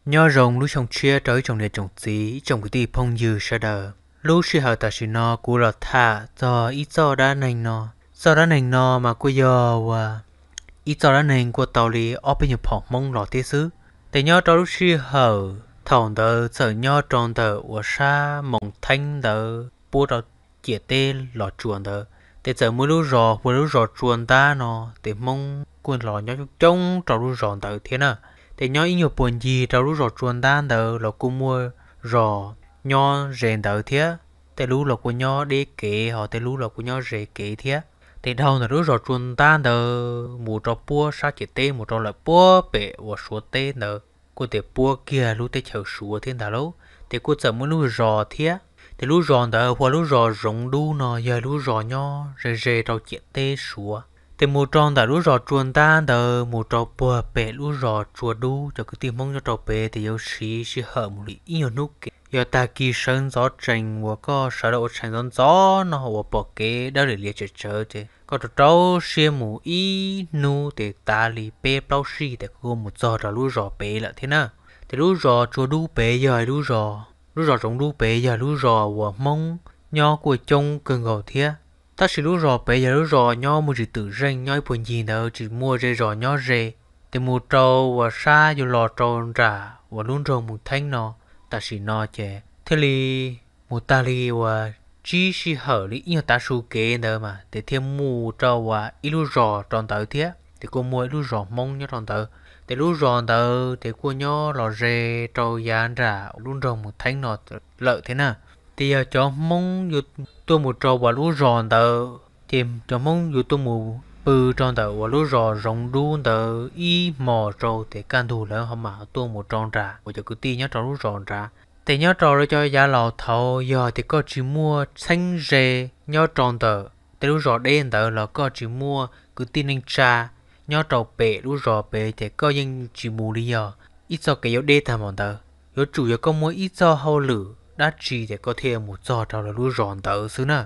Nyob zoo lub xyoo tshiab rau ib tsoom niam tsoom txiv, ib tsoom kwv tij phooj ywg sawv daws. Lub sij hawm tam sim no kuv los tham txog ib txoj dab neeg no. Txoj dab neeg no mas kuj yog uas ib txoj dab neeg kuj tau li ob peb nyuag phom Hmoob los thiab xwb. Ces nyob rau lub sij hawm thaum ntawd txawm nyob rau ntawm uas sab Moos Theeb ntawd puab rau ciam teb Los Tsuas ntawd, ces txawm muaj ib lub zos hu ua lub zos Tsua Ntab no. Ces Hmoob kuj los nyob coob coob rau lub zos ntawd thiab na. Ces nyob ib nyuag puag ncig rau lub zos Tsua Ntab ntawd los kuj muaj zos nyob ze ntawd thiab. Tej lub los kuj nyob deb kev, ho tej lub los kuj nyob ze kev thiab. Ces dhau ntawm lub zos Tsua Ntab ntawd mus rau puab sab ciam teb mus rau lawm puab pem uas Suav teb ntawd, kuj tias puab kiag lub teb chaws Suav thiab ntag lauj. Ces kuj txawm muaj ib lub zos thiab. Ces lub zos ntawd hu ua lub zos Zoov Dub no, yog lub zos nyob ze ze rau ciam teb Suav. Ces mus rau ntawm lub zos Tsua Ntab ntawd mus rau puag pem lub zos Tsua Dub, cov kwv tij Hmoob nyob rau pem ces yuav siv sij hawm mus li ib nyuag hnub kev. Yog tag kis sawv ntxov tsees uas koj sawv los ua tshais ntxov ntxov no uas pom kev dawb lias lias tsawv tsawv, ces koj rau rau siab mus ib hnub ces tav li peb plaub sij ces koj kuj mus txog rau lub zos pem lawm thiab na. Ces lub zos Tsua Dub pem yog lub zos, lub zos Zoov Dub pem yog lub zos uas Hmoob nyob kuj coob kawg nkaus thiab. Tab sis lub zos pem yog lub zos nyob muaj tsis twm zeej, nyob ib puag ncig ntawd tsis muaj zej zos nyob ze. Ces mus rau uas sab yuav los rau nram uas lub nroog Moos Theeb no, tam sim no ces thiaj li mus tag li uas tsib sij hawm li ib nyuag tav su kev ntawd mas ces thiaj mus rau uas ib lub zos rau ntawd thiab. Ces kuj muaj ib lub zos Hmoob nyob rau ntawd. Ces lub zos ntawd ces kuj nyob los ze rau yav nram lub nroog Moos Theeb no lawm thiab na. Ces yog cov Hmoob yuav tuaj mus rau uas lub zos ntawd, ces cov Hmoob yuav tuaj mus pw rau ntawm uas lub zos Zoov Dub ntawd ib hmos rau ces kaj ntug lawv ho mam tuaj mus rau nram uas cov kwv tij nyob rau lub zos nrad. Ces nyob rau lawv cov yav laus thaud yog tias koj tsis muaj txheeb ze nyob rau ntawm tej lub zos deb ntawd los koj tsis muaj kwv tij neej tsa nyob rau pem lub zos pem ces koj yeej tsis mus li, yog ib txoj kev yuav deb tag npaum ntawd. Yuav tsum yog koj muaj ib txoj hauj lwm dab tsi ces koj thiaj mus txog rau lawv lub zos ntawd xwb na.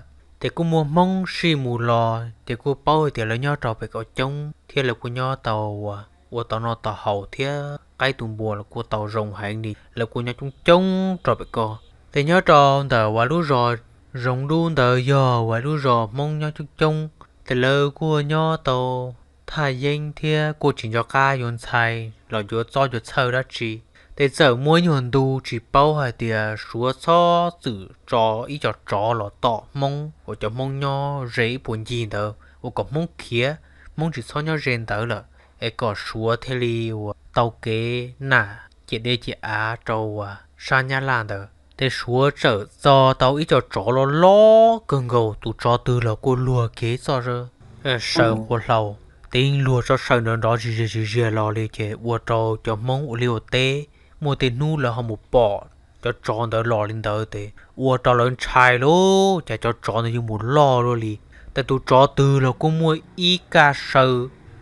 Ces kuj muaj Hmoob sij mus los ces kuj paub hais tias lawv nyob rau pem ko coob thiab lawv kuj nyob tau ua, ua tau noj tau haus thiab qaib tus npua los kuj tau zoo heev li, lawv kuj nyob coob coob rau pem ko. Ces nyob rau ntawm uas lub zos Zoov Dub ntawd yog uas lub zos Hmoob nyob coob coob, ces lawv kuj nyob tau thaj yeeb thiab kuj tsis nco qab yuav ntxhais los yuav txob yuav txhawj dab tsi. Ces txawm muaj ib nyuag ntu tsis paub hais tias Suav txhob txwm tso ib co tsov los tom Hmoob uas cov Hmoob nyob ze ib puag ncig ntawd uas kom Hmoob khiav, Hmoob tsis txhob nyob ze ntawd lawm, es kom Suav thiaj li uas tau kev nam ciam dej ciam av rau uas sab Nyab Laj ntawd. Ces Suav txawm tso tau ib co tsov loj loj kawg nkaus, tus tsov twg los kuj luag kiag ib txoj saw quas hlau, ces yeej luag txoj saw nrov nrov zis ziag zis ziag los li, ces ua rau cov Hmoob ua liaj ua teb muaj tej hnub lawv ho mus pom cov tsov ntawd los li ntawd ces ua rau lawv ntshai lauj, cas cov tsov ntawd yuav mus loj luaj li. Ces tus tsov twg los kuj muaj ib kaj saw,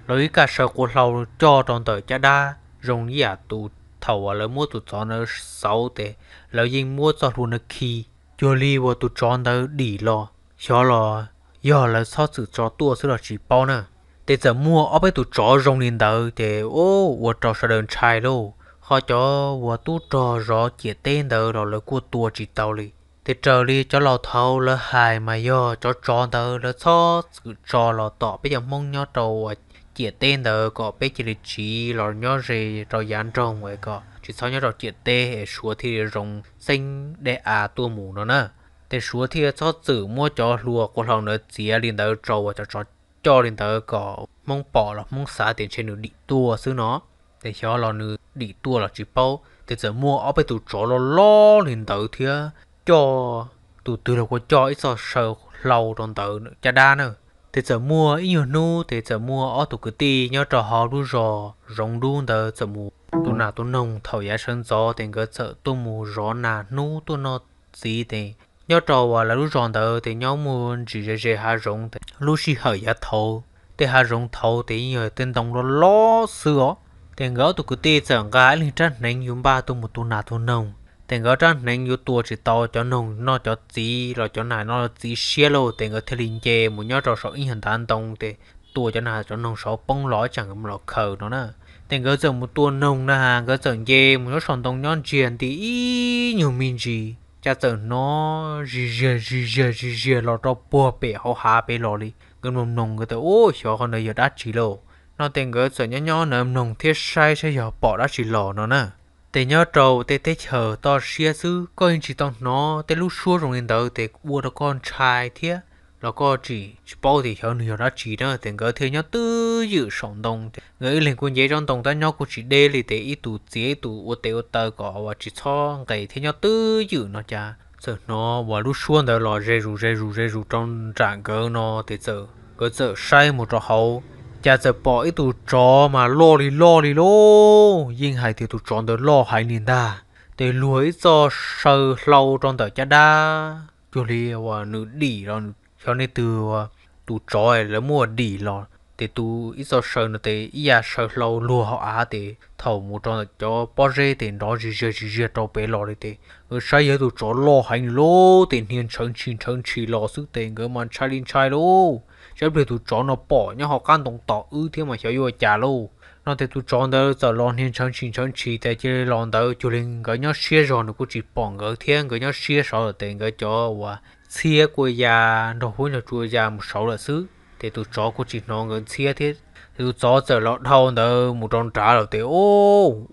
los ib kaj saw quas hlau coj rau ntawm caj dab zoo ib yam tus thaum uas lawv muab tus tsov ntawd xauv ces lawv yeej muab txoj hlua ntawd khi, cuag li uas tus tsov ntawd dim los. Xyov los yog lawv txhob txwm tso tuaj xwb los tsis paub na. Ces txawm muaj ob peb tus tsov zoo li ntawd ces ua rau sawv daws ntshai lauj. Ho cov uas tub rog zov ciam teb ntawd los lawv kuj tua tsis tau li. Ces raws li cov laus thaud lawv hais mas yog cov tsov ntawd lawv txhob txwm tso los tom peb cov Hmoob nyob rau uas ciam teb ntawd kom peb cia li tsiv los nyob ze rau yav nroog es kom tsis txhob nyob rau ciam teb es Suav thiaj li zoo xeeb dej av tuaj mus no na. Ces Suav thiaj txhob txwm muab cov hlua quas hlau ntawd txiav li ntawd rau uas cov tsov coj li ntawd kom Hmoob pom los Hmoob xav tias ntshe nws dim tuaj xwb no. Ces xyov los nws dim tuaj los tsis paub, ces txawm muaj ob peb tus tsov loj loj li ntawd thiab coj, tus twg los kuj coj ib txoj saw hlau rau ntawd caj dab na. Ces txawm muaj ib nyuag hnub ces txawm muaj ob tug kwv tij nyob rau hauv lub zos Zoov Dub ntawd txawm mus tus nas tus noog thaum yav sawv ntxov ces nkawd txawm tuaj mus zov nas hnub tuaj noj txiv ces nyob rau uas lawv lub zos ntawd ces nyob muaj ntsis ze ze hav zoov ces lub sij hawm yav thaud tej hav zoov thaud ces yeej yog tej ntoo loj loj xwb os. Ces nkawd ob tug kwv tij txawm nqa ib leeg rab hneev yuav npaj tuaj mus tua nas tua noog. Ces nkawd rab hneev yuav tua tsis tau cov noog noj cov txiv los cov nas noj txiv siab lauj, ces nkawd thiaj li nce mus nyob rau saum ib nyuag ntav ntoo ces tua cov nas cov noog saud poob los ib tsam nkawd mus los khaws no na. Ces nkawd txawm mus tua noog na, nkawd txawm nce mus nyob saum ntoo nyob ntsiag nti ib nyuag me ntsis, cas txawm hnov zis ziag zis ziag zis ziag los rau puag pem hauv hav pem los li. Nkawd mloog mloog nkawd tias, Ub, xyov qhov ntawd yog dab tsi lauj? No ces nkawd txawm nyob nyob na mloog thiab saib saib yog pom dab tsi los no na. Ces nyob rau tej teb chaws toj siab xwb koj yeej tsis tau hnov tej lub suab zoo li ntawd ces ua rau koj ntshai thiab los koj tsis tsis paub tias xyov nws yog dab tsi na. Ces nkawd thiaj nyob twj ywm saum ntoo, nkawd ib leeg kuj nce tsob ntoo tab nyob kuj tsis deb li ces ib tus txiav ib tus ua tes ua taw kom uas tsis txhob nqes thiab nyob twj ywm no cas txawm hnov uas lub suab ntawd los ze zus ze zus ze zus rau nram nkawd no ces txawm nkawd txawm saib mus rau hauv, cas txawm pom ib tus tsov mas loj li loj li lauj, yeej hais tias tus tsov ntawd loj heev li ntag. Ces luag ib txoj saw hlau rau ntawm caj dab cuag li uas nws dim los, xyov nej twg tus tsov lawv muab dim los ces tus ib txoj saw no ces ib yam saw hlau luag hauv av ces thaum mus rau ntawm cov pob zeb ces nrov zis ziag zis ziag rau pem los li ces nkawd saib yog tus tsov loj heev li lauj, ces hnia ntshawv ntshis ntshawv ntshis los xwb ces nkawd mas ntshai li ntshai lauj. Saib pliag tus tsov no pom nyob hauv qab ntoo tom wb thiab mas xyov yuav cas lauj. No ces tus tsov ntawd txawm los hnia ntshawv ntshis ntshawv ntshis ces cia li los ntawd cuag li nkawd nyob siab zog nws kuj tsis pom nkawd thiab nkawd nyob siab saud lawm ces nkawd cov uas ntxhiab kuj ya nrog huab nrog cua ya mus saud lawm xwb ces tus tsov kuj tsis hnov nkawd ntxhiab thiab. Ces tus tsov txawm los dhau ntawd mus rau nrad lawm ces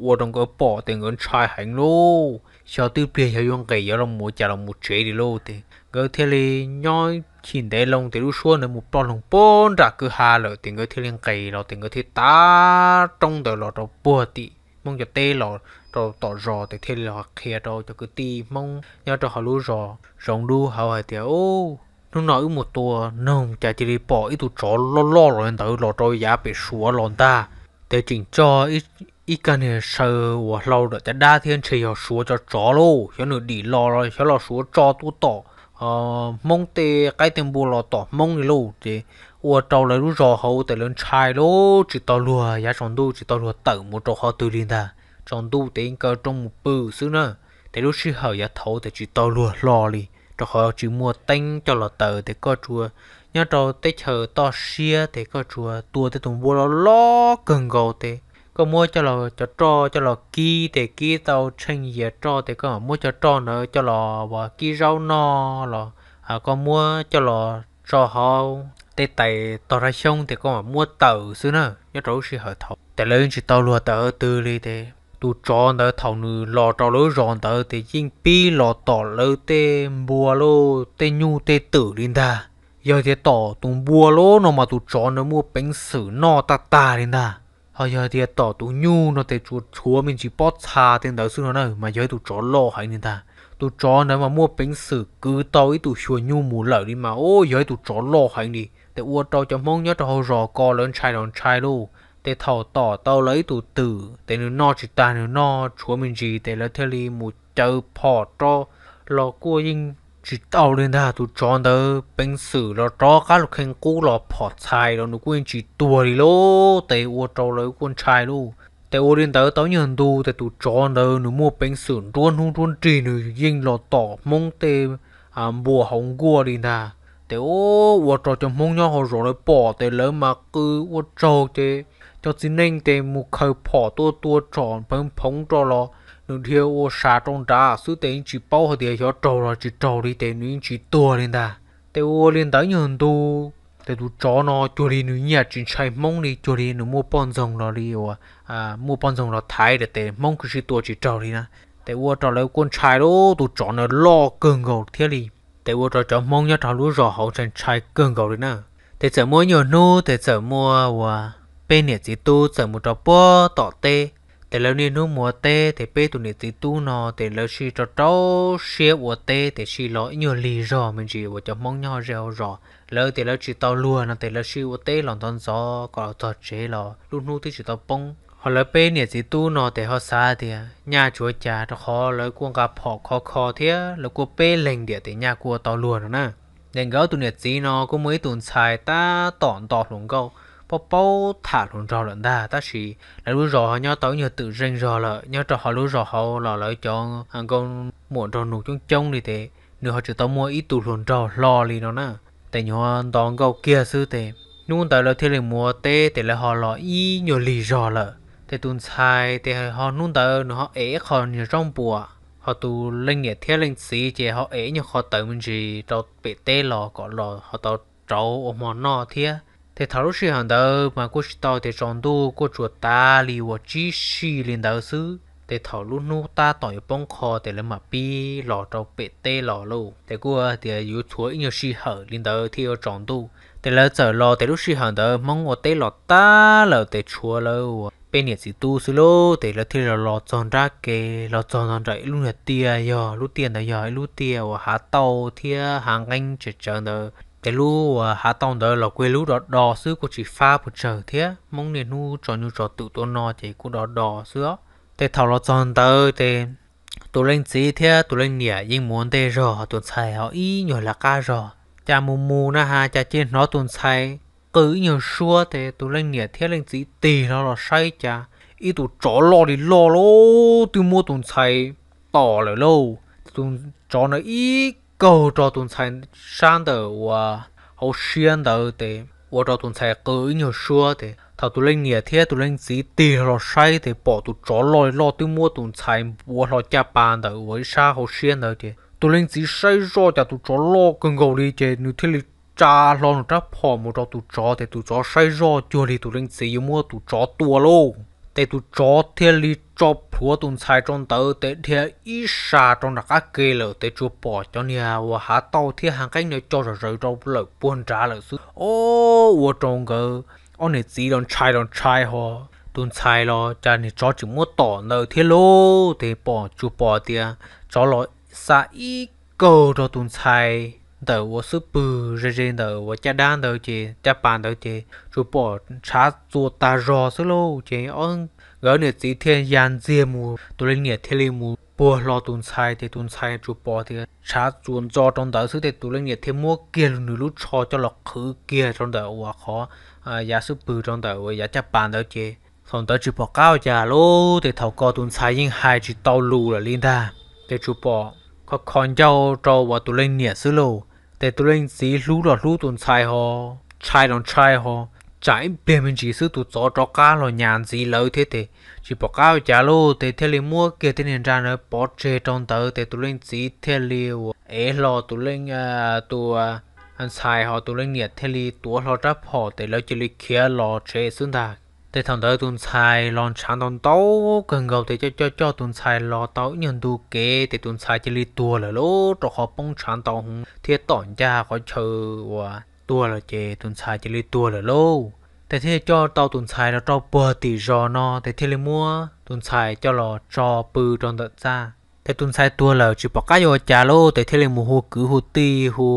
ua rau nkawd pom ces nkawd ntshai heev lauj, xyov twb pliag xyov yuav nqes yuav los mus cas los mus tsev li lauj. Ces nkawd thiaj li nyob chim ntev loo ces lub suab ntawd mus ploj loo puag nram kwj ha lawm ces nkawd thiaj li nqes los ces nkawd thiaj tav roob ntawd los rau puag tim Hmoob cov teb los rau tom zos ces thiaj li los qhia rau cov kwv tij Hmoob nyob rau hauv lub zos zoov dub hauv hais tias, Ub, hnub no wb mus tua noog cas cia li pom ib tug tsov loj loj los li ntawd los rau yav pem Suav los ntag. Ces tseem tso ib kag niag saw uas hlau ram caj dab thiab ntshe yog Suav cov tsov lauj, xyov nws dim los los xyov los Suav tso tuaj tom Hmoob tej qaib tej npua los tom Hmoob li lauj. Ces ua rau lawv lub zos hauv ces lawv ntshai lauj, tsis tau luag yav tsaus ntuj tsis tau luag tawm mus rau qhov twg li ntag. Tsaus ntuj ces kaw rooj mus pw xwb na. Ces lub sij hawm yav thaud ces tsis tau luag hlo li, rau qhov tsis muaj teeb coj los taws ces koj tsuas nyob rau teb chaws toj siab ces koj tsuas tua tej tus npua loj loj kawg nkaus ces koj muab coj los cov roj coj los kib ces kib tau tsheej yias roj ces koj muab cov roj ntawd coj los uas kib zaub noj los koj muab coj los tso hauv tej tais tog rab xyoob ces koj muab taws xwb na. Nyob rau lub sij hawm thaud ces lawv yeej tsis tau luag taws qhov twg li ces tus tsov ntawd thaum nws los rau lawv lub zos ntawd ces yeej pib los tom lawv tej npua lauj, tej nyuj tej twm li ntag. Yog tias tom tus npua lauj no mas tus tsov ntawd muaj peev xwm noj tag tag li ntag. Ho yog tias tom tus nyuj no ces tsuas tshuav me ntsis pob txha tej ntawd xwb no na mas yog ib tus tsov loj heev li ntag. Tus tsov ntawd mas muaj peev xwm kwv tau ib tug xyuas nyuj mus lawm li mas, o, yog ib tus tsov loj heev li. Ces ua rau cov Hmoob nyob rau hauv zos ko lawv ntshai los ntshai lauj. Ces thaum tom tau lawv ib tug twm ces nws noj tsis tag, nws noj tshuav me ntsis ces lawv thiaj li mus caw phom rau los kuj yeej tsis tau li ntag. Tus tsov ntawd peev xwm los rov qab los kheej qub los phom txhais los nws kuj yeej tsis tuag li lauj. Ces ua rau lawv kuj ntshai lauj. Ces ua li ntawd tau nyuag ntu ces tus tsov ntawd nws muaj peev xwm nruab hnub nruab nrig nws yeej los tom Hmoob tej npua hauv nkuaj li ntag. Ces ua rau cov Hmoob nyob hauv zos lawv pom ces lawv mas qw ua tsaug ces cov txiv neej ces mus khaws phom tuaj tua tsom pheev phoov rau los nws dhia ua sa rau nrad xwb ces yeej tsis paub hais tias xyov raug los tsis raug li ces nws yeej tsis tuag li ntag. Ces ua li ntawd nyuag ntu ces tus tsov no cuag li nws nyiam tsis ntshai Hmoob li, cuag li nws muaj poj ntxoog los li uas muaj poj ntxoog los thaiv lawm ces Hmoob kuj sib tua tsis raug li na. Ces ua rau lawv kuj ntshai lauj, tus tsov ntawd loj kawg nkaus thiab li. Ces ua rau cov Hmoob nyob rau lub zos hauv ntshai ntshai kawg nkaus li na. Ces txawm muaj ib nyuag hnub ces txawm muaj uas peb niam txiv tub txawm mus rau puag tom teb. Ces lawv niaj hnub mus ua teb ces peb tus niam txiv tub no ces lawv sij rau rau siab ua teb ces sij los ib nyuag lig zog me ntsis uas cov Hmoob nyob ze hauv zos lawv tias lawv tsis tau luag no ces lawv sij ua teb los ntxov ntxov kom los txog tsev los lub hnub twb tsis tau poob. Ho lawv peb niam txiv tub no ces ho xav tias nyaj tsis ua cas rau qhov lawv kuj nqa phom khov kho thiab lawv kuj peb leeg diam ces nyaj kuj ua tau luag no na. Ces nkawd ob tus niam txiv no kuj muaj ib tus ntxhais tab tom nto hluas nkauj, paub paub tham hluas nraug lawm ntag, tab sis lawv lub zos ho nyob tau ib nyuag twm zeej zog lawm, nyob rau hauv lub zos hauv los lawv cov nkauj muam nraug nus coob coob li ces nws ho tsis tau muaj ib tug hluas nraug hlo li no na. Ces nyuam qhuav nto nkauj kiag xwb ces hnub ntawd lawv thiaj li mus ua teb ces lawv ho los ib nyuag lig zog lawm. Ces tus ntxhais ces ho hnub ntawd nws ho ev ib qho nyuag zaub npuas, ho tus leej niam thiab leej txiv ces ho ev ib nyuag qho tawv me ntsis rau pem teb los kom los ho tau rauv ua hmo noj thiab. Ces thaum lub sij hawm ntawd mas kuj tsis tau tias tsaus ntuj, kuj tsuas tav li uas tsib sij li ntawd xwb. Ces thaum lub hnub tab tom yuav poob qho ces lawv mam pib los rau pem teb los lauj. Ces kuj tias yuav tshuav ib nyuag sij hawm li ntawd thiaj yuav tsaus ntuj. Ces lawv txawm los, ces lub sij hawm ntawd Hmoob ua teb los tag lawm, ces tshuav lawv uas peb niam txiv tub xwb lauj. Ces lawv thiaj li los txog nrab ke, los txog nram ib lub niag tiaj, yog lub tiaj ntawd yog ib lub tiaj uas hav tauj thiab hav nqeeb tsawv tsawv ntawd. Ces lub uas hav tauj ntawd los kuj lub do do xwb, kuj tsis fab puas tsawg thiab. Hmoob niaj hnub tso nyuj tso twm tuaj no ces kuj do do xwb. Ces thaum los txog ntawd ces tus leej txiv thiab tus leej niam yeej mus ua ntej zog, tus ntxhais ho ib nyuag lawv qab zog. Cas mus mus na has cas cia hnov tus ntxhais qw ib nyuag suab, ces tus leej niam thiab leej txiv tig hlo los saib cas ib tus tsov loj li loj lauj, twb muab tus ntxhais tom lawm lauj. Tus tsov ntawd ib kaug rau tus ntxhais sab ntawm uas hauv siab ntawd, ces ua rau tus ntxhais qw ib nyuag suab. Ces thaum tus leej niam thiab tus leej txiv tig hlo los saib, ces pom tus tsov loj li loj twb muab tus ntxhais npuav hlo caj pas ntawm uas ib sab hauv siab ntawd. Ces tus leej txiv saib zoj cas tus tsov loj kawg nkaus li, ces nws thiaj li tsa hlo nws rab phom mus rau tus tsov, ces tus tsov saib zoj cuag li tus leej txiv yuav muab tus tsov tua lauj. Ces tus tsov thiaj li tso plhuav tus ntxhais rau ntawd, ces dhia ib sab rau nram qab ke lawm. Ces tsuas pom cov niag uas hav tauj thiab hav nqeeb no co zom zaws rau lawm puag nrad lawm xwb. Ob, ua rau nkawd ob niam txiv los ntshai los ntshai ho, tus ntxhais los cas niag tsov tseem muab tom ntawd thiab lauj. Ces pom, tsuas pom tias tsov los xa ib kaug rau tus ntxhais ntawm uas xub pwg ze ze ntawm uas caj dab ntawd, ces caj pas ntawd, ces tsuas pom ntshav txuas tag zog xwb lauj. Ces nkawd niam txiv thiaj ya ntxiag mus, tus leej niam thiaj li mus puag hlo tus ntxhais, ces tus ntxhais tsuas pom tias ntshav txuas ntxo rau ntawd xwb, ces tus leej niam thiaj muab kiag nws lub tsho coj los qhwv kiag rau ntawm uas qhov yav xub pwg rau ntawm uas yav caj pas ntawd, ces thaum ntawd tsis pom qab ua cas lauj. Ces thaum ko tus ntxhais yeej hais tsis tau lus lawm li ntag, ces tsuas pom kho kho ncauj rau uas tus leej niam xwb lauj. Ces tus leej txiv hlub los hlub tus ntxhais ho, ntshai los ntshai ho, tsam ib pliag me ntsis xwb tus tsov rov qab los nyas ntxiv lawv thiab, ces tsis pom qab ua cas lauj. Ces thiaj li muab kiag tej niag nra ntawd pov tseg rau ntawd, ces tus leej txiv thiaj li uas ev hlo tus leej, tus ntxhais ho tus leej niam thiaj li tuav hlo rab phom, ces lawv cia li khiav los tsev xwb ntag. Ces thaum ntawd tus ntxhais los ntshav ntau ntau kawg nkaus, ces coj coj coj tus ntxhais los tau ib nyuag ntu kev, ces tus ntxhais cia li tuag lawm lauj, rau qhov poob ntshav ntau heev thiab tom ncaj qhov chaw uas tuag lawm, ces tus ntxhais cia li tuag lawm lauj. Ces thiaj coj tau tus ntxhais los rau puag tim zos no, ces thiaj li muab tus ntxhais coj los tso pw rau ntawm txaj. Ces tus ntxhais tuag lawm tsis pom qab yuav ua cas lauj, ces thiaj li mus hu kwv hu tij, hu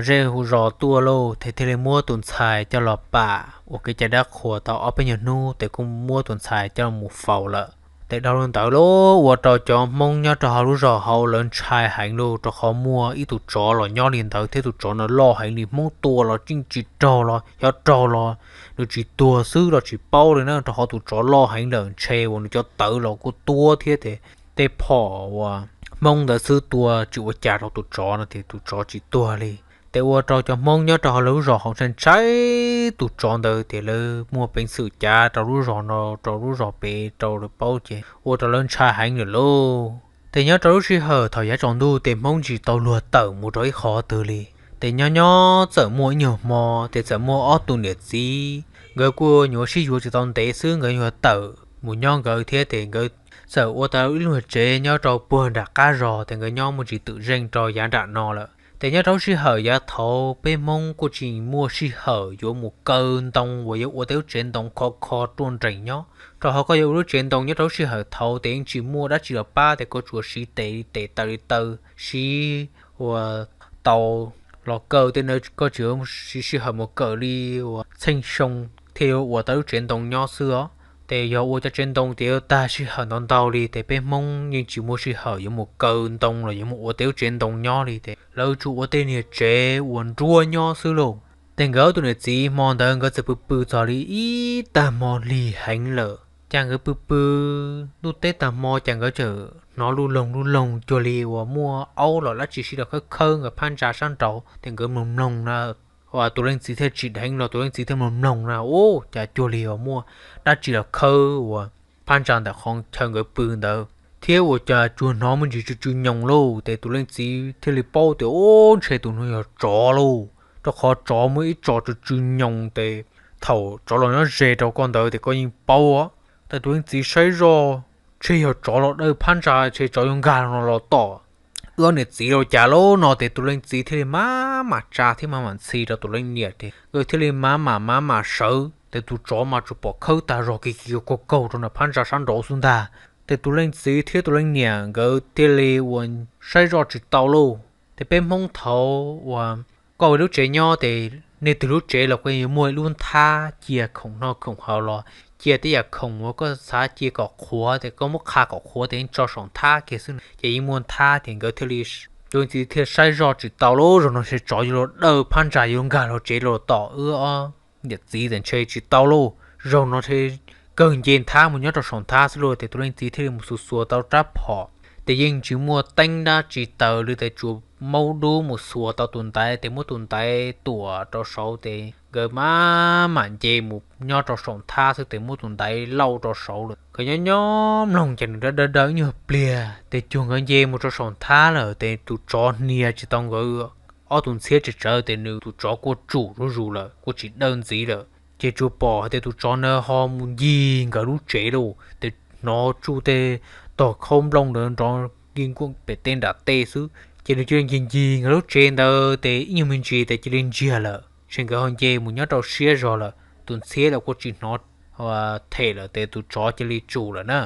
zej hu zos tuaj lauj, ces thiaj li muab tus ntxhais coj los pam ua kev cai dab qhuas tau ob peb nyuag hnub, ces kuj muab tus ntxhais coj mus faus lawm. Ces dhau li ntawd lauj, ua rau cov Hmoob nyob rau hauv lub zos hauv lawv ntshai heev lauj, rau qhov muaj ib tus tsov los nyob li ntawd thiab tus tsov no loj heev li, Hmoob tua los yeej tsis raug los xyov raug los nws tsis tuag xwb los tsis paub li na, rau qhov tus tsov loj heev lawm, ntshe uas nws cov tawv los kuj tuab thiab, ces tej phom uas Hmoob ntawd xwb tua tsis ua cas rau tus tsov no, ces tus tsov tsis tuag li. Ces ua rau cov Hmoob nyob rau hauv lawv lub zos hauv ntshai ntshai tus tsov ntawd, ces lawv muaj peev xwm cav rau lub zos no rau lub zos pem rau lawv paub, ces ua rau lawv ntshai heev lawm lauj. Ces nyob rau lub sij hawm thaum yav tsaus ntuj ces Hmoob tsis tau luag tawm mus rau ib qhov twg li. Ces nyob nyob txawm muaj ib nyuag hmo, ces txawm muaj ob tug niam txiv, nkawd kuj nyuam sib yuav tsis tau ntev xwb, nkawd yuav tawm mus nyob nkawd thiab, ces nkawd txawm ua tau ib lub tsev nyob rau puag nram qab zos, ces nkawd nyob muaj tsis twm zeej rau yav nram no lawm. Ces nyob rau lub sij hawm yav thaud peb Hmoob kuj tsis muaj sij hawm yuav mus kaw ntoo uas yuav ua tej lub tsev ntoo khov kho ruaj nrees nyob, rau qhov koj yuav ua lub tsev ntoo nyob rau lub sij hawm thaud ces yeej tsis muaj dab tsi los pab, ces koj tsuas siv tes li tes taw li taw, siv uas tau los kaw tej na, koj tsis siv sij hawm mus kawm li uas txheej xyoo thiaj yuav ua tau lub tsev ntoo nyob xwb os. Ces yog ua cov tsev ntoo ces yuav tag sij hawm ntau ntau li, ces peb Hmoob yeej tsis muaj sij hawm yuav mus kaw ntoo los yuav mus ua tej lub tsev ntoo nyob li, ces lawv tsuas ua tej niag tsev uas nruab nyob xwb lauj. Ces nkawd ob tug niam txiv hmo ntawd nkawd txawm pw pw txog li ib tag hmo lig heev lawm, cas nkawd pw pw ntuj teb tag hmo cas nkawd txawm hnov lub loog lub loog cuag li uas muaj aub los dab tsi sib los khawb khawb nkawd phab ntsa sab nraud, ces nkawd mloog mloog na, tus leej txiv thiaj tsim dheev los tus leej txiv thiaj mloog mloog na, ub, cas cuag li uas muaj dab tsi los khawb uas phab ntsa ntawm qhov chaw nkawd pw ntawd thiab ua cas tsuas hnov me ntsis tsw tsw nyoos lauj. Ces tus leej txiv thiaj li paub tias, ub, ntshe tus no yog tsov lauj, rau qhov tsov muaj ib tso tsw tsw nyoos ces thaum tsov los nyob ze rau koj ntawd ces koj yeej paub. Ces tus leej txiv saib zoj, ntshe yog tsov los dawj phab ntsa, ntshe tsov yuav nkag no los tom wb ob niam txiv los cas lauj no. Ces tus leej txiv thiaj li maj mam tsa thiab maj mam ntxhi rau tus leej niam ces nkawd thiaj li maj mam maj mam sawv. Ces tus tsov mas tsuas pom khawb tag zog kiv kiv kaug kaug rau nram phab ntsa sab nraud xwb ntag. Ces tus leej txiv thiab tus leej niam nkawd thiaj li ua saib zoj tsis tau lauj. Ces peb Hmoob thaud uas koj ua lub tsev nyob ces nej twg lub tsev los kuj yuav muaj ib lub nthab cia khoom noj khoom haus los cia tej yam khoom uas koj xav cia kom qhuav ces koj muab qha kom qhuav ces yeej tso saum nthab kiag xwb ces yeej muaj nthab. Ces nkawd thiaj li, tus leej txiv thiaj saib zoj tsis tau lauj, zaum no ntshe tsov yuav los dawj phab ntsa yuav nkag los tsev los tom wb ob niam txiv ces ntshe tsis tau lauj, zaum no ntshe kawg nce nthab mus nyob rau saum nthab xwb lauj. Ces tus leej txiv thiaj li mus xuas xuas tau rab phom, ces yeej tsis muaj teeb dab tsi taws li ces tsuas maub dub mus xuas tau tus ntaiv ces muab tus ntaiv tuam rau saud ces nkawd maj mam nce mus nyob rau saum nthab xwb ces muab tus ntaiv lauj rau saud lawm. Nkawd nyob nyob mloog ces nws dawb dawb dawb ib nyuag pliag ces cuag nkawd nce mus rau saum nthab lawm ces tus tsov hnia tsis tau nkawd ob tug ntxhiab tsawv tsawv ces nws tus tsov kuj tsum zuj zus lawm kuj tsis dawj ntxiv lawm. Ces tsuas pom hais tias tus tsov ntawd ho mus ncig nkawd lub tsev lauj, ces hnov tsuj tej tog khaub nplooj ntawd nrov nkig nkuaj pem tej nram tej xwb. Ces nws cia li ncig ncig nkawd lub tsev ntawd ces ib nyuag me ntsis ces cia li ntsiag lawm, ces nkawd ho nce mus nyob rau siab zog lawm, tus ntxhiab los kuj tsis hnov them lawm ces tus tsov cia li tsum lawm na.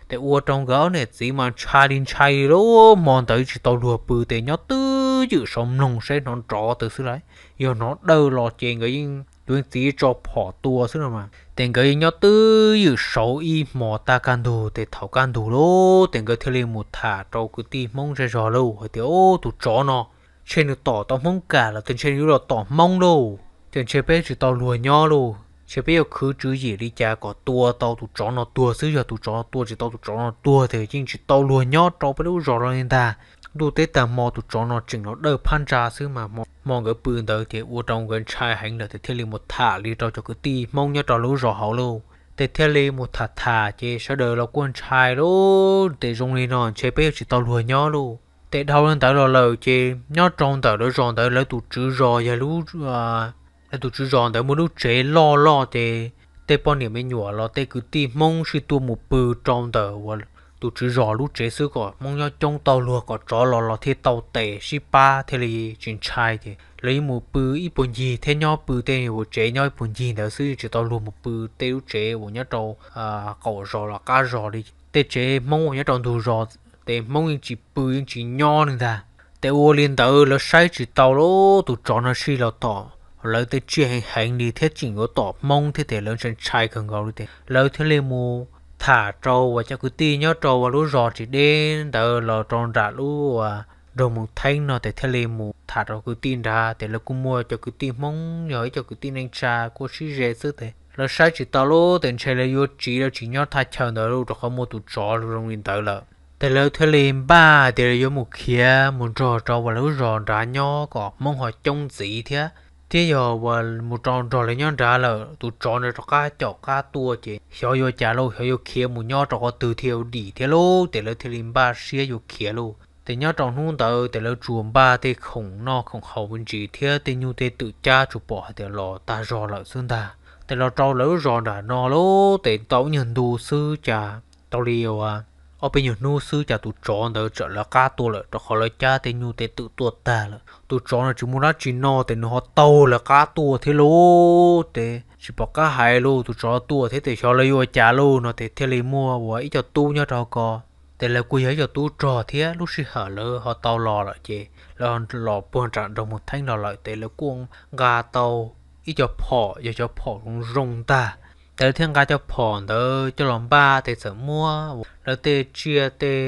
Ces ua rau nkawd ob niam txiv mas ntshai li ntshai li lauj, hmo ntawd tsis tau luag pw ces nyob twj ywm saud mloog saib hnov nrov tawm xwb lauj, yog hnov dawj los ces nkawd yeej, tus leej txiv tso phom tua xwb no mas. Ces nkawd yeej nyob twj ywm saud ib hmos tag kaj ntug ces thaum kaj ntug lauj ces nkawd thiaj li mus tham rau kwv tij Hmoob zej zog lauj hais tias, ub, tus tsov no ntshe nws tom tau Hmoob kam los ces ntshe nws yuav los tom Hmoob lauj, ces ntshe peb tsis tau luag nyob lauj, ntshe peb yuav khwv tswv yim li cas kom tua tau tus tsov no tuag xwb, yog tus tsov tua tsis tau tus tsov no tuag ces yeej tsis tau luag nyob rau peb lub zos no li ntag. Ntuj teb tag hmo tus tsov no tseem los dawj phab ntsa xwb mas hmo nkawd pw ntawd ces ua rau nkawd ntshai heev lawm ces thiaj li mus tham li rau cov kwv tij Hmoob nyob rau lub zos hauv lauj. Ces thiaj li mus tham tham ces sawv daws los kuj ntshai lauj, ces zoo li no ntshe peb yuav tsis tau luag nyob lauj. Ces dhau li ntawd los lawm ces nyob rau ntawm lawv zos ntawd lawv tus tswv zos yog lub, lawv tus tswv zos ntawd muaj lub tsev loj loj ces tej poj niam me nyuam los tej kwv tij Hmoob sij tuaj mus pw rau ntawm uas tus tswv zos lub tsev xwb kom Hmoob nyob coob tau luag kom tsov los los thiaj tau tes sib pab thiaj li tsis ntshai. Ces lawv yeej mus pw ib puag ncig thiab nyob pw tej uas tsev nyob ib puag ncig ntawd xwb, yeej tsis tau luag mus pw tej lub tsev uas nyob rau qaum zos los qab zos li. Tej tsev Hmoob uas nyob rau ntug zos ces Hmoob yeej tsis pw yeej tsis nyob li ntag. Ces ua li ntawd lawv saib tsis tau lauj, tus tsov no sij los tom lawv tej tsiaj heev heev li thiab tseem yuav tom Hmoob thiab ces lawv ntshai ntshai kawg nkaus li ces lawv thiaj li mus tham rau uas cov kwv tij nyob rau uas lub zos tsis deb ntawd los rau nram lub uas nroog Moos Theeb no ces thiaj li mus tham rau kwv tij nrad ces lawv kuj muaj cov kwv tij Hmoob yog ib co kwv tij neej tsa kuj sib ze xwb ces lawv saib tsis tau lauj, ces ntshe lawv yuav tsiv lawv tsis nyob thaj chaw ntawd lauj rau qhov muaj tus tsov zoo li ntawd lawm. Ces lawv thiaj li npaj tias lawv yuav mus khiav mus nrog rau uas lawv lub zos nrad nyob kom Hmoob ho coob ntxiv thiab, thiab yog uas mus rau nrog lawv nyob nrad lawm tus tsov nrad rov qab caum qab tuaj ces xyov yuav cas lauj, xyov yuav khiav mus nyob rau qhov twg thiaj dim thiab lauj, ces lawv thiaj li npaj siab yuav khiav lauj. Ces nyob rau hnub ntawd ces lawv tsuas npaj tej khoom noj khoom haus me ntsis thiab tej nyuj tej twm cab tsuas pom hais tias los tag zog lawm xwb ntag. Ces los rau lawv lub zos nram no lauj, ces tau ib nyuag ntu xwb cas tau li uas ob peb nyuag hnub xwb cas tus tsov ntawd txawm lawv qab tuaj lawm rau qhov lawv cab tej nyuj tej twm tuaj tag lawm. Tus tsov no tsis muaj dab tsi noj ces nws ho taug lawv qab tuaj thiab lauj, ces tsis pom qab hais lauj, tus tsov tuaj thiab ces xyov lawv yuav ua cas lauj no ces thiaj li muaj uas ib co tub nyob rau ko. Ces lawv kuj yog ib co tub rog thiab lub sij hawm lawv ho tau los lawm ces lawv los puag nram nroog Moos Theeb los lawm ces lawv kuj nqa tau ib co phom yog cov phom zoo zoo ntag. Ces lawv thiaj nqa cov phom ntawd coj los npaj ces txawm muab lawv tej tsiaj tej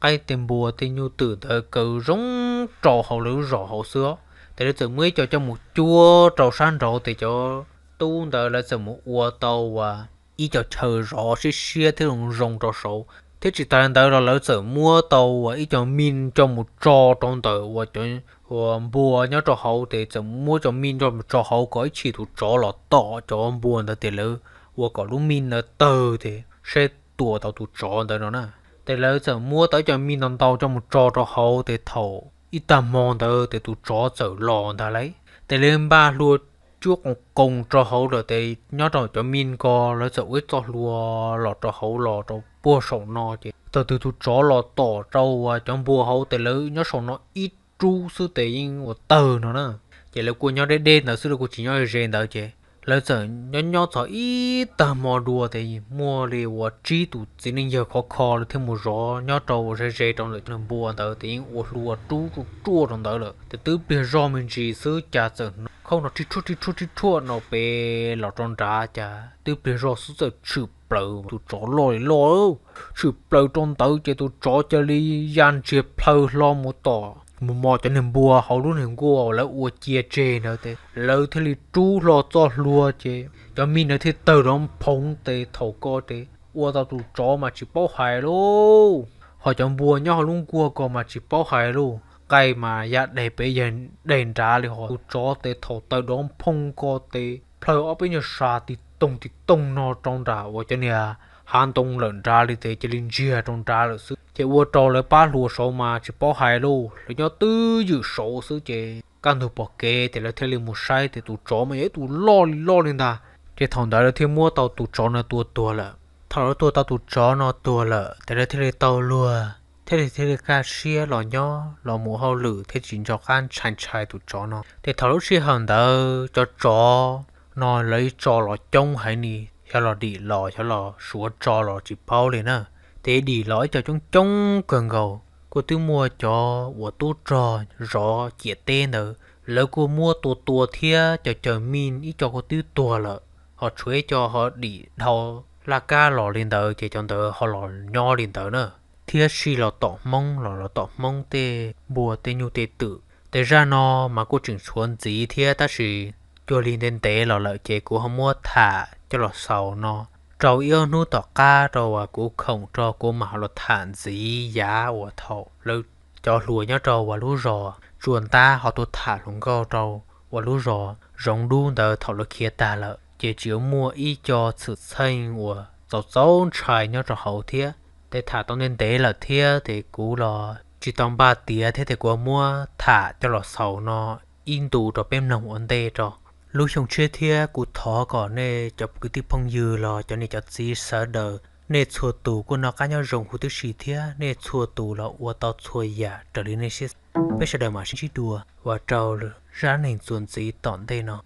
qaib tej npua tej nyuj twm ntawd kaw zoo rau hauv lawv lub zos hauv xwb. Ces lawv txawm muab ib co coj mus cuab rau sab nraud ces cov tub ntawd lawv txawm mus ua tau uas ib co chaw zov siab siab thiab zoo zoo rau saud thiab tsis tas li ntawd los lawv txawm muab tau uas ib co mij coj mus tso rau ntawm uas cov uas npua nyob rau hauv ces txawm muab cov mis coj mus tso hauv kom ib chim tus tsov los tom cov npua ntawd ces lawv ua kom lub mis ntawd tawg ces saib tua tau tus tsov ntawd no na. Ces lawv txawm muab tau ib co mis ntau ntau coj mus tso rau hauv ces thaum ib tag hmo ntawd ces tus tsov txawm los ntag lauj. Ces lawv npaj hlua cuab qoos qoos rau hauv lawm ces nyob rau cov mis ko lawv txawm ua ib txoj hlua los rau hauv los rau puag saum no ces thaum twg tus tsov los tom rau uas cov npua hauv ces lawv nyob saum no ib rub xwb ces yeej ua tawg no na. Ces lawv kuj nyob deb deb ntawd xwb, lawv kuj tsis nyob ze ntawd ces lawv txawm nyob nyob txog ib tag hmo dua ces muaj li uas tsib tus txiv neej yawg khov kho lawv thiaj mus zov nyob rau uas ze ze rau ntawm cov npua ntawd ces yeej ua hlua rub ruaj ruaj rau ntawd lawm. Ces twb pliag zoj me ntsis xwb cas txawm hnov khau no rhij rhuaj rhij rhuaj rhij rhuaj no pem los rau nrad cas twb pliag zoj xwb txawm tshwm plaws tus tsov loj li loj, tshwm plaws rau ntawd ces tus tsov cia li ya ntsiag plhaw hlo mus tom mus mos cov niag npua hauv lub niag nkuaj uas lawv ua cia tseg ntawd ces lawv thiaj li rub hlo txoj hlua ces cov mis ntawd thiaj tawg dov phoov ces thaum ko ces ua tau tus tsov mas tsis paub hais lauj, ho cov npua nyob hauv lub nkuaj ko mas tsis paub hais lauj. Nqaij mas ya daig pem ya daig nrad li, ho tus tsov ces thaum tawg dov phoov ko ces plhaw ob peb nyuag sab tig toog tig toog no rau nram uas cov niag hav ntoo lawm nrad li ces cia li ntsiag rau nrad lawm xwb. Ces ua rau lawv pab hluas saud mas tsis paub hais lauj, lawv nyob twj ywm saud xwb ces kaj ntug pom kev ces lawv thiaj li mus saib ces tus tsov mas yog ib tus loj li loj li ntag. Ces thaum ntawd lawv thiaj muab tau tus tsov no tua tuag lawm. Thaum lawv tua tau tus tsov no tuag lawm ces lawv thiaj li tau luag thiaj li thiaj li kaj siab los nyob los mus hauj lwm thiaj tsis nco qab ntshai ntshai tus tsov no. Ces thaum lub sij hawm ntawd cov tsov no lawv tso los coob heev li, xyov los dim los xyov los suav tso los tsis paub li na. Ces dim los ib co coob coob kawg nkaus, kuj twb muaj cov uas tub rog zov ciam teb ntawd lawv kuj muab tua tua thiab cov caws mij ib co kuj twb tuag lawm, ho tshuav ib co ho dim dhau laj kab los li ntawd ces cov ntawd ho los nyob li ntawd na. Thiab sij los tom hmoob los los tom hmoob tej npua tej nyuj tej twm. Ces zaj no mas kuj tseem tshuav ntxiv thiab tab sis cuag li ntev ntev los lawm ces kuv ho muab tham coj los xaus no rau ib ob hnub tom qab rau uas kuv khoom rau kuv mam ho los tham ntxiv yav uas thaum lawv cov hluas nyob rau uas lub zos Tsua Ntab ho tuaj tham hluas nkauj rau uas lub zos Zoov Dub ntawd thaum lawv khiav tag lawm ces tseem muaj ib co xwm txheej uas txaus txaus ntshai nyob rau hauv thiab. Ces tham tau ntev ntev lawm thiab ces kuv los tsis tau npaj tiav thiab ces kuv muab tham coj los xaus no ib ntu rau peb mloog ua ntej rau lub xyoo tshiab thiab kuv thov kom nej cov kwv tij phooj ywg los cov niam cov txiv sawv daws nej txhua tus kuj noj qab nyob zoo huv tib si thiab nej txhua tus los ua tau txhua yam raws li nej siab xav. Peb sawv daws mam sib ntsib dua ua rau zaj dab neeg txuas ntxiv tom ntej no.